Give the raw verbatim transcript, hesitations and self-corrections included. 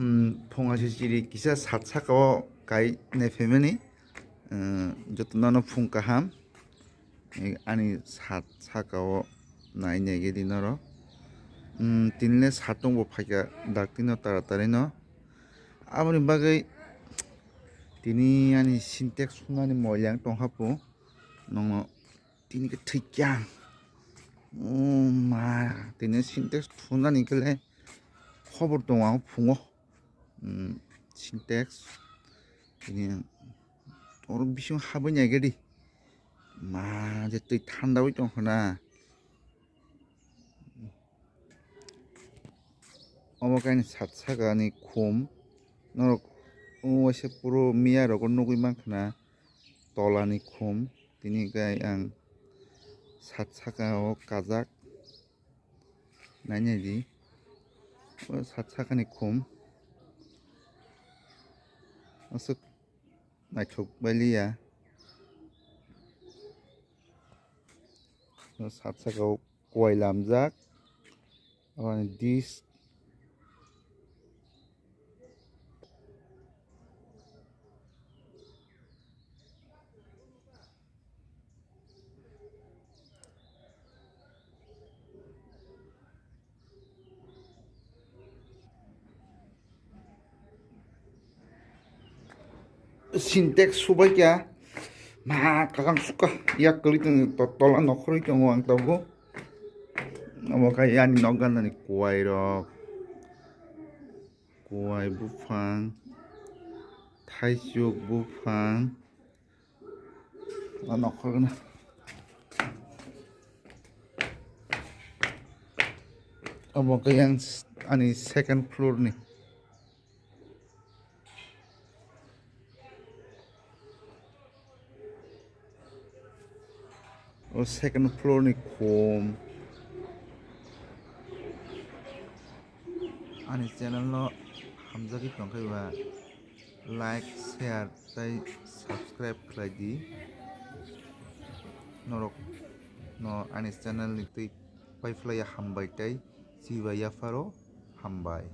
Hmm, phung aisi chiri kisa sat saka o kai nai phaimani, eh, joto nono phung kaham, eh, ani sat saka o nai nai gedi noro. Hmm, tini le satung bo phaikha dakti no taratari no. Aboni bagwi tini ani Sintex sunani moilang tongkha po, nongno tini khe thwi kya. O ma, tini Sintex thunani khe le khobor tongo ang phungo. Hmm, Sintex tini oro bising habwi nai gedi. Ma, je twi thanda wi tongkha na. Omo kaini sat sakani khum norok o waisa puro miya rogo nugwi mankha na tolani khum tini kai ang sat saka o kajak nainai di o sat sakani khum aswk naithok bailiya. Sat saka o kuai lamjak. Aboni dis. Sintex subai kya ma kakang suka yak kali tong to-, tola nokhoroi tongo ang tabuk. Omo khe yani nok gana ni kuai rok, kuai buphang, thaisuk buphang. O nokhorno. Omo khe yang s-, ani second floor ni. O second floor ni khum. Ani channel no hamjagwi tongkhe ba like, share tei subscribe khlai di. Norok no ani channel ni twi paiphlaiya hambai tei chibai yapharo hambai.